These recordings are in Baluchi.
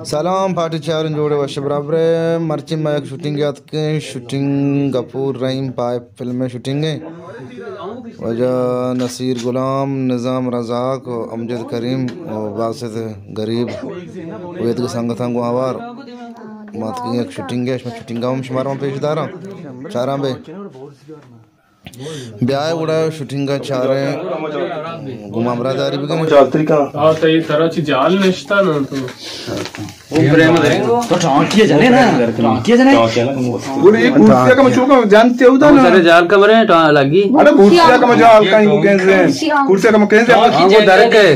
سلام پارٹی، چاریں جوڑے وش برابر ئے۔ مرچی ما یک شوٹنگ یاتکیں، شوٹنگ غفور رحیم پائے فلم ءِ شوٹنگ ءَ۔ واجہ نصیر غلام، نظام رزاق و امجد کریم و باسط غریب و ایدگہ سنگتاں گوں آوار ماتکیں یک شوٹنگ ءَ، شما شوٹنگ ءَ ہم شمارا پیش داراں، چاراں بے۔ بیائے گڑا شوٹنگ ءَ چاریں، گوں ما ہمراہداری بکن۔ جالتری کن۔ آ، تئی ترا چی جال نشتا نا تو۔ تو ٹانکیے جنے نا، ٹانکیے جنے۔ گڑا یہ کرسی کم چوکا جانتے ہو دا نا۔ سارے جال کمرے ٹا لگی۔ اڑے کرسی کم جال کہیں کو کہیں سے۔ کرسی کم کہیں سے۔ ہاں، وہ درک ہے۔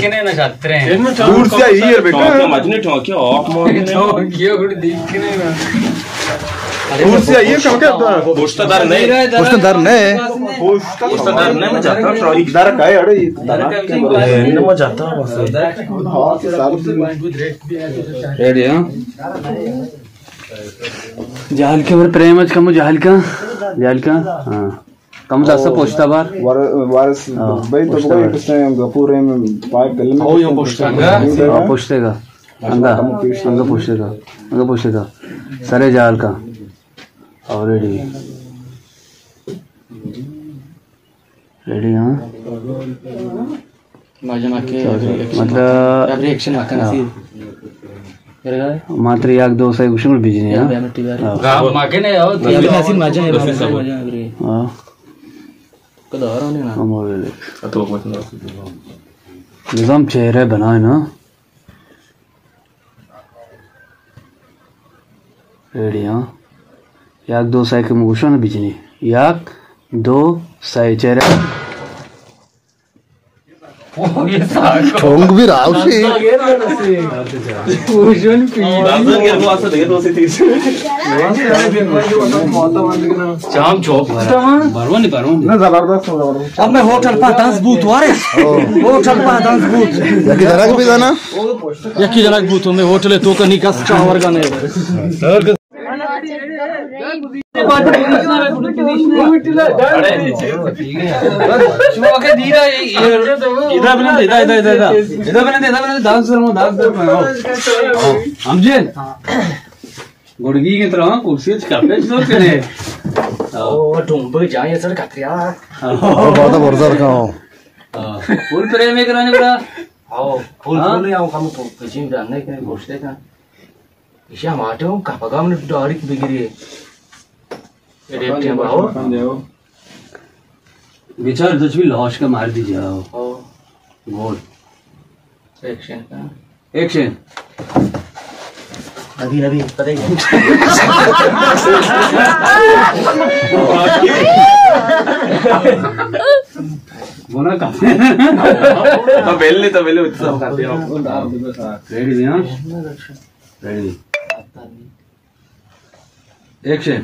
کرسی یہ بیٹا۔ ٹانکیے مجنے ٹانکیے آپ مار۔ ٹانکیے گڑ دیکھنے نا۔ کرسی آئی ہے، کم کیا؟ پشت در نہیں۔ پشت در نہیں۔ پشت در نہیں، میں جاتا ہوں، ٹرالی در کا ہے، اڑے، یہ در کا ہے، میں جاتا ہوں، بس۔ ہاں، سال ریڈی، ہاں۔ جہل کے، میرے پریم اچ کمو جہل کا، جہل کا، ہاں۔ کم دستا پشتا بار۔ وار-، وارث ہاں، بھائی تو پشتا بار۔ کس نے غفور رحیم پائے فلم او، یہ پشتا۔ ہاں، پشتے کا۔ انگا، انگا پشتے کا، انگا پشتے کا۔ سرے جال کا۔ اور ریڈی۔ ریڈی، ہاں۔ مطلب، ہاں۔ ماتر یک دو سئے گوشم بجنی، ہاں۔ ہاں۔ ہاں۔ نظام چہرہ بنائے نا۔ ریڈی، ہاں۔ یک دو سئے کہ مگوشان بجنی۔ یک دو سئے چہرہ۔ ٹونگ بھی راوشی۔ شام چوپ۔ بروانی، بروانی۔ نہ، زبردست، زبردست۔ اب میں ہوٹل پہ دنز بوت وارث۔ ہوٹل پہ دنز بوت۔ یکی درک بھی دانا۔ یکی جنک بوت، ہمیں ہوٹل تو کنی کس چاور کا نہیں۔ شما که دیرا، ادا بنند، ادا، ادا، ادا۔ ادا بنند، ادا بنند، دانس درمو، دانس درمو۔ ہمجن۔ گڑگی کے طرح کرسی چکا پیش دور کرے۔ او، ڈومبے جائیں سر کتریا۔ بہت برزر کا ہو۔ فل پریم کرانے برا۔ او، فل، فل، ہم کم تو پچین جاننے کے گوشتے کا۔ ایشی ہم آٹے ہوں کپگا ہم ڈاڑیک بگیری۔ ایڈیٹیں باہو۔ بیچار دچ بھی لاش کا مار دی جاؤ۔ او۔ گول۔ ایکشن کا۔ ایکشن۔ ابھی، ابھی، پتہ ہی ہے۔ بونا کا۔ تو پہلے، تو پہلے اتنا کھاتے ہو۔ ریڈی، ہاں؟ ریڈی۔ ایکشن۔